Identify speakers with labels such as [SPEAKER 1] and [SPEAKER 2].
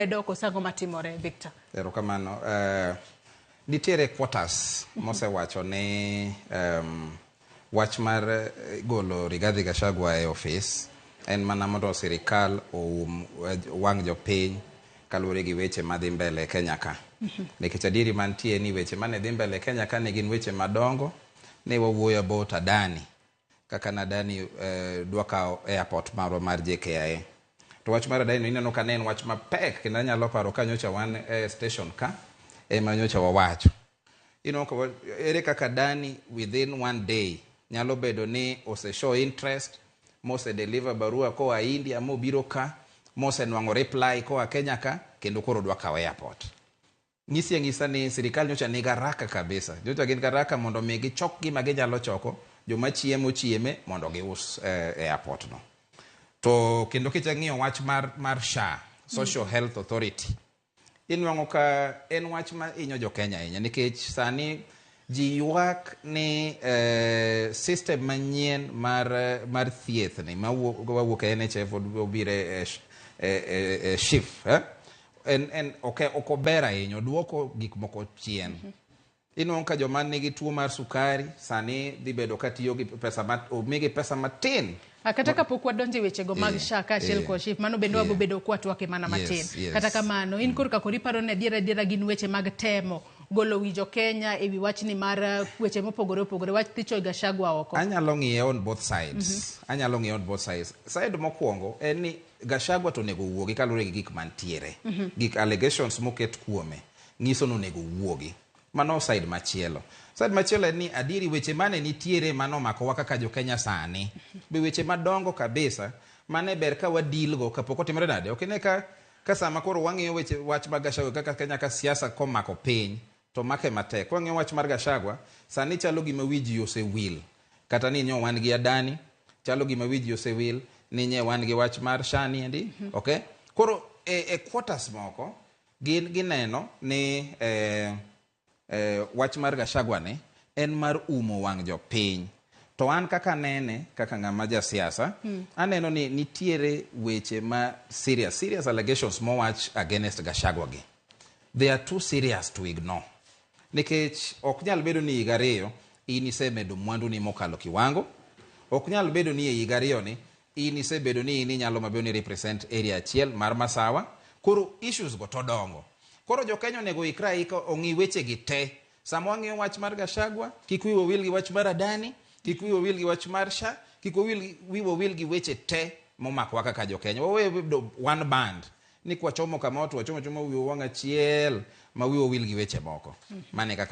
[SPEAKER 1] Lwedo koso ang'o matimore, Victor?
[SPEAKER 2] Erokamano. Nitiere quarters mosewacho ni wach mar golo Rigathi Gachagua e ofis en mana mondo sirikal oum wang' jopiny kaluwore gi weche madhi mbele e Kenya ka. Nikech adieri mantie ni weche mane dhi mbele e Kenya ka ne gin weche madongo, ne wawuoyo about Adani, kaka ne Adani dwa kawo airport marwa mar JKIA. To wach mar Adani no ineno ka ne en wach mapek kendo anyalo paro ka nyocha wan e station ka ema nyocha wawacho. Ineno ka ere kaka Adani within one day nyalo bedo ni ose show interest mose deliver barua koa India mobiro ka mosenwang'o reply koa Kenya ka kendo koro dwa kawo airport. Nyisi ang'isa ni sirikal nyocha nigi haraka kabisa. Nyocha gin haraka mondo mi gichok gima ginyalo choko, joma chiemo chieme mondo gius airport no. To kendo kichak ng'iyo wach mar SHA, Social Health Authority, inwang'o ka en wach ma hinyo jo Kenya ahinya nikech sani ji ywak ni system manyien mar thieth ni mawuok e NHIF obiro e SHIF, eh? En ok ober ahinya, oduoko gik moko chien. Inwang'o ka joma nigi tuo mar sukari sani dhi bedo ka tiyo gi pesa ma, omigi pesa matin.
[SPEAKER 1] Kata kapok wadonjo e wechego mag SHA kaachiel kod SHIF, mano bende wabo bedo kwatwake mana matin. Kata kamano, in korka koro iparo ni adiera adiera gin weche mag temo golo wi jo Kenya e wi wachni mar weche mopogore opogore, wach thicho Gachagua oko.
[SPEAKER 2] Anyalo ng'iye on both sides. Anyalo ng'iye on both sides. Side mokwongo en ni Gachagua to onego wuogi kaluwore gi gik mantiere. Gik allegations moket kuome nyiso ni onego wuogi. Mano side machielo. Side machielo en ni adieri weche mane nitiere manomakowa kaka jo Kenya sani. Be weche madongo kabisa mane ber ka wadeal go kapok otimore nade. Ok ine ka sama koro wang'iyo weche wach mag Gachagua kaka Kenya ka siasa komako piny to make matek. Kwang'iyo wach mar Gachagua sani chalo gima wi ji osewil. Kata ni nyo wan gi Adani, chalo gima wi ji osewil ni nye wan gi wach mar SHA ni endi. Okay? Koro e quarters moko gin gineno ni wach mar Gachagua ni en mar umo wang' jopiny. To an kaka anene, kaka ng'ama jasiasa, aneno ni nitiere weche ma serious allegations mowach against Gachagua gi. They are too serious to ignore. Nikech ok nyal bedo ni higa 2 in isemedo mwandu ni mokalo kiwango. Ok nyal bedo ni e higa 2 ni in isebedo ni in inyalo mabedo ni represent area achiel mar Masawa. Koro issues go to dongo. Koro jo Kenya onego ikre aika ong'i weche gi te. Sama wang'iyo wach mar Gachagua, kik wiwa wil gi wach mar Adani, kik wiwa wil gi wach mar SHA, kik wiwa wil gi weche te momakowa kaka jo Kenya. Wawe bedo one band. Ni kwachomo kamoro to wachomo chomo wiwa wang' achiel ma wiwa wil gi weche moko. Mano e kaka